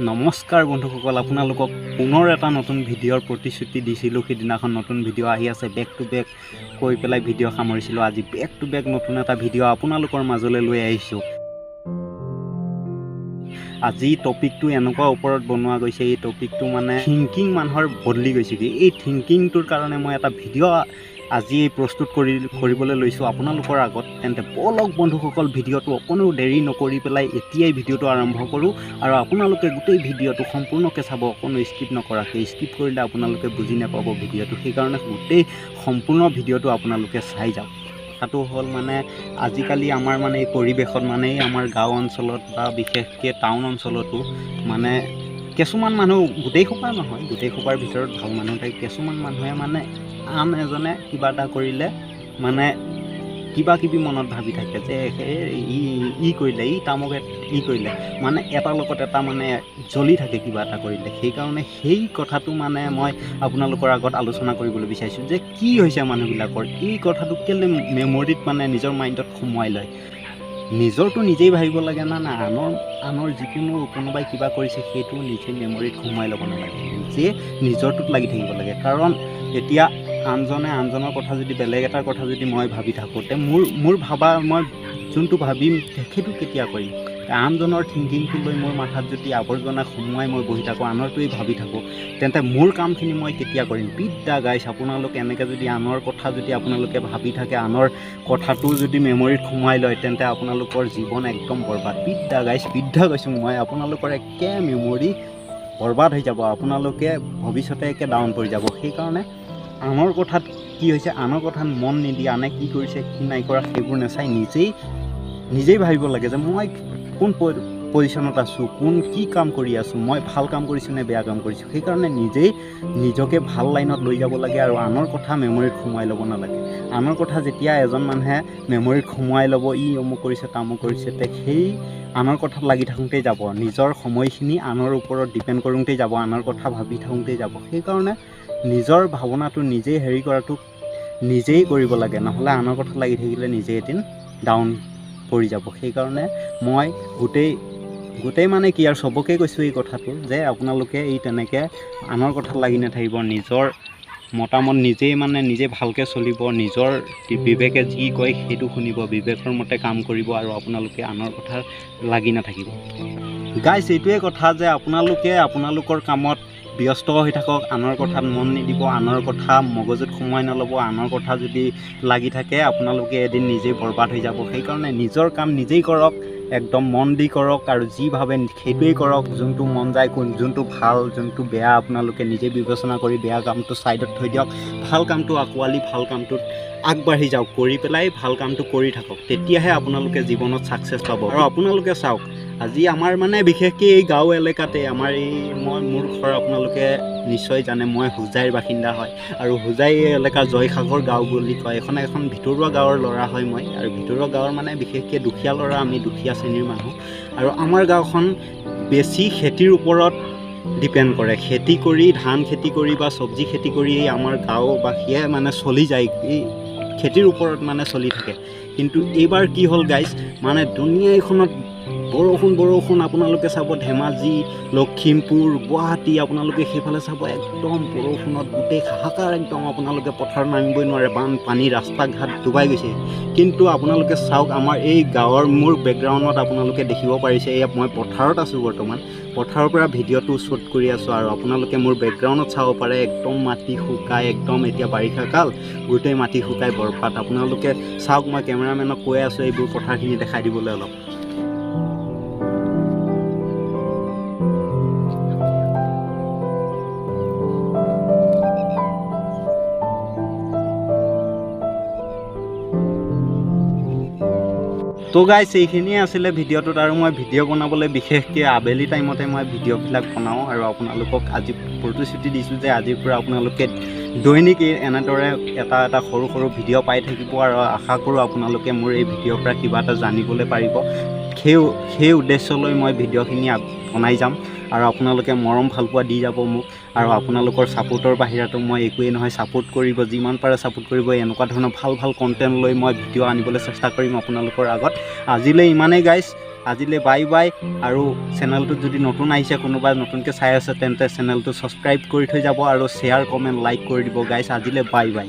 নমস্কাৰ বন্ধুসকল, আপোনালোকক পুনৰ এটা নতুন ভিডিঅ'ৰ প্ৰতিশ্ৰুতি দিছিলোঁ। সিদিনাখন নতুন ভিডিঅ' আহি আছে, বেক টু বেক কৈ পেলাই ভিডিঅ' সামৰিছিলোঁ। আজি বেক টু বেক নতুন এটা ভিডিঅ' আপোনালোকৰ মাজলৈ লৈ আহিছোঁ। আজি টপিকটো এনেকুৱা ওপৰত বনোৱা গৈছে, এই টপিকটো মানে থিংকিং মানুহৰ বদলি গৈছেগৈ। এই থিংকিংটোৰ কাৰণে মই এটা ভিডিঅ' আজি প্ৰস্তুত কৰিবলৈ লৈছোঁ আপোনালোকৰ আগত। তেন্তে ব'লক বন্ধুসকল, ভিডিঅ'টো অকণো দেৰি নকৰি পেলাই এতিয়াই ভিডিঅ'টো আৰম্ভ কৰোঁ আৰু আপোনালোকে গোটেই ভিডিঅ'টো সম্পূৰ্ণকৈ চাব, অকণো স্কিপ নকৰাকৈ। স্কিপ কৰিলে আপোনালোকে বুজি নাপাব ভিডিঅ'টো, সেইকাৰণে গোটেই সম্পূৰ্ণ ভিডিঅ'টো আপোনালোকে চাই যাওক। কথাটো হ'ল মানে আজিকালি আমাৰ মানে এই পৰিৱেশত, মানে এই আমাৰ গাঁও অঞ্চলত বা বিশেষকৈ টাউন অঞ্চলতো মানে কিছুমান মানুহ, গোটেই সোপা নহয়, গোটেই সোপাৰ ভিতৰত ভাল মানুহ থাকে, কিছুমান মানুহে মানে আন এজনে কিবা এটা কৰিলে মানে কিবা কিবি মনত ভাবি থাকে যে ই ই কৰিলে, ই তামুকে ই কৰিলে, মানে এটাৰ লগত এটা মানে জ্বলি থাকে কিবা এটা কৰিলে। সেইকাৰণে সেই কথাটো মানে মই আপোনালোকৰ আগত আলোচনা কৰিবলৈ বিচাৰিছোঁ যে কি হৈছে মানুহবিলাকৰ, এই কথাটো কেলৈ মেমৰিত মানে নিজৰ মাইণ্ডত সোমোৱাই লয়। নিজৰটো নিজেই ভাবিব লাগে না না আনৰ যিকোনো কোনোবাই কিবা কৰিছে সেইটো নিজে মেমৰিত সোমোৱাই ল'ব নালাগে, নিজে নিজৰটোত লাগি থাকিব লাগে। কাৰণ এতিয়া আনজনে আনজনৰ কথা যদি, বেলেগ এটাৰ কথা যদি মই ভাবি থাকোঁ, তে মোৰ মোৰ ভাবা, মই যোনটো ভাবিম সেইটো কেতিয়া কৰিম? আনজনৰ থিংকিংটো লৈ মোৰ মাথাত যদি আৱৰ্জনা সোমোৱাই মই বহি থাকোঁ, আনৰটোৱেই ভাবি থাকোঁ, তেন্তে মোৰ কামখিনি মই কেতিয়া কৰিম? বিদ্যা গাইছ, আপোনালোকে এনেকৈ যদি আনৰ কথা যদি আপোনালোকে ভাবি থাকে, আনৰ কথাটো যদি মেমৰিত সোমোৱাই লয়, তেন্তে আপোনালোকৰ জীৱন একদম বৰবাদ। বিদ্যা গাইছ, বিদ্যা কৈছোঁ মই, আপোনালোকৰ একে মেমৰি বৰবাদ হৈ যাব, আপোনালোকে ভৱিষ্যতে একে ডাউন পৰি যাব। সেইকাৰণে আনৰ কথাত কি হৈছে, আনৰ কথাত মন নিদি, আনে কি কৰিছে কি নাই কৰা সেইবোৰ নাচাই নিজেই নিজেই ভাবিব লাগে যে মই কোন পজিশ্যনত আছোঁ, কোন কি কাম কৰি আছোঁ, মই ভাল কাম কৰিছোঁ নে বেয়া কাম কৰিছোঁ। সেইকাৰণে নিজেই নিজকে ভাল লাইনত লৈ যাব লাগে আৰু আনৰ কথা মেমৰিত সোমোৱাই ল'ব নালাগে। আনৰ কথা যেতিয়া এজন মানুহে মেমৰিত সোমোৱাই ল'ব, ই অমুক কৰিছে তামুক কৰিছে, তে সেই আনৰ কথাত লাগি থাকোঁতেই যাব, নিজৰ সময়খিনি আনৰ ওপৰত ডিপেণ্ড কৰোঁতেই যাব, আনৰ কথা ভাবি থাকোঁতেই যাব। সেইকাৰণে নিজৰ ভাৱনাটো নিজেই হেৰি কৰাটো নিজেই কৰিব লাগে, নহ'লে আনৰ কথাত লাগি থাকিলে নিজেই এদিন ডাউন পৰি যাব। সেইকাৰণে মই গোটেই গোটেই মানে কি আৰু চবকে কৈছোঁ এই কথাটো যে আপোনালোকে এই তেনেকৈ আনৰ কথাত লাগি নাথাকিব, নিজৰ মতামত নিজেই মানে নিজে ভালকৈ চলিব, নিজৰ বিবেকে যি কয় সেইটো শুনিব, বিবেকৰ মতে কাম কৰিব আৰু আপোনালোকে আনৰ কথাত লাগি নাথাকিব। গাইছ, এইটোৱে কথা যে আপোনালোকে আপোনালোকৰ কামত ব্যস্ত হৈ থাকক, আনৰ কথাত মন নিদিব, আনৰ কথা মগজুত সোমোৱাই নল'ব। আনৰ কথা যদি লাগি থাকে আপোনালোকে এদিন নিজেই বৰবাদ হৈ যাব। সেইকাৰণে নিজৰ কাম নিজেই কৰক, একদম মন দি কৰক আৰু যি ভাবে সেইটোৱেই কৰক, যোনটো মন যায়, কোন যোনটো ভাল যোনটো বেয়া আপোনালোকে নিজে বিবেচনা কৰি বেয়া কামটো ছাইডত থৈ দিয়ক, ভাল কামটো আঁকোৱালি ভাল কামটোত আগবাঢ়ি যাওক, কৰি পেলাই ভাল কামটো কৰি থাকক, তেতিয়াহে আপোনালোকে জীৱনত ছাকচেছ পাব। আৰু আপোনালোকে চাওক, আজি আমাৰ মানে বিশেষকৈ এই গাঁও এলেকাতে আমাৰ এই মই মোৰ ঘৰ আপোনালোকে নিশ্চয় জানে, মই হোজাইৰ বাসিন্দা হয় আৰু হোজাই এলেকাৰ জয়সাগৰ গাঁও বুলি কয়, এখন এখন ভিতৰুৱা গাঁৱৰ ল'ৰা হয় মই। আৰু ভিতৰুৱা গাঁৱৰ মানে বিশেষকৈ দুখীয়া ল'ৰা, আমি দুখীয়া শ্ৰেণীৰ মানুহ আৰু আমাৰ গাঁওখন বেছি খেতিৰ ওপৰত ডিপেণ্ড কৰে। খেতি কৰি, ধান খেতি কৰি বা চব্জি খেতি কৰি আমাৰ গাঁওবাসীয়ে মানে চলি যায়, এই খেতিৰ ওপৰত মানে চলি থাকে। কিন্তু এইবাৰ কি হ'ল গাইজ, মানে দুনীয়াখনত বৰষুণ বৰষুণ, আপোনালোকে চাব ধেমাজি, লখিমপুৰ, গুৱাহাটী, আপোনালোকে সেইফালে চাব একদম বৰষুণত গোটেই হাহাকাৰ, একদম আপোনালোকে পথাৰত নামিবই নোৱাৰে, বানপানী, ৰাস্তা ঘাট ডুবাই গৈছে। কিন্তু আপোনালোকে চাওক আমাৰ এই গাঁৱৰ মোৰ বেকগ্ৰাউণ্ডত আপোনালোকে দেখিব পাৰিছে, এয়া মই পথাৰত আছোঁ বৰ্তমান, পথাৰৰ পৰা ভিডিঅ'টো শ্বুট কৰি আছোঁ আৰু আপোনালোকে মোৰ বেকগ্ৰাউণ্ডত চাব পাৰে একদম মাটি শুকাই, একদম এতিয়া বাৰিষা কাল, গোটেই মাটি শুকাই বৰপাত। আপোনালোকে চাওক, মই কেমেৰামেনক কৈ আছোঁ এইবোৰ পথাৰখিনি দেখাই দিবলৈ অলপ। তো গাইছ, এইখিনিয়ে আছিলে ভিডিঅ'টোত। আৰু মই ভিডিঅ' বনাবলৈ বিশেষকৈ আবেলি টাইমতে মই ভিডিঅ'বিলাক বনাওঁ আৰু আপোনালোকক আজি প্ৰতিশ্ৰুতি দিছোঁ যে আজিৰ পৰা আপোনালোকে দৈনিক এনেদৰে এটা এটা সৰু সৰু ভিডিঅ' পাই থাকিব আৰু আশা কৰোঁ আপোনালোকে মোৰ এই ভিডিঅ'ৰ পৰা কিবা এটা জানিবলৈ পাৰিব। সেই উদ্দেশ্যলৈ মই ভিডিঅ'খিনি বনাই যাম আৰু আপোনালোকে মৰম ভালপোৱা দি যাব মোক আৰু আপোনালোকৰ ছাপোৰ্টৰ বাহিৰতো মই একোৱেই নহয়। ছাপোৰ্ট কৰিব, যিমান পাৰে ছাপোৰ্ট কৰিব। এনেকুৱা ধৰণৰ ভাল ভাল কণ্টেণ্ট লৈ মই ভিডিঅ' আনিবলৈ চেষ্টা কৰিম আপোনালোকৰ আগত। আজিলৈ ইমানেই গাইছ। আজিলৈ বাই বাই। আৰু চেনেলটোত যদি নতুন আহিছে, কোনোবা নতুনকৈ চাই আছে, তেন্তে চেনেলটো ছাবস্ক্ৰাইব কৰি থৈ যাব আৰু শ্বেয়াৰ, কমেণ্ট, লাইক কৰি দিব গাইছ। আজিলৈ বাই বাই।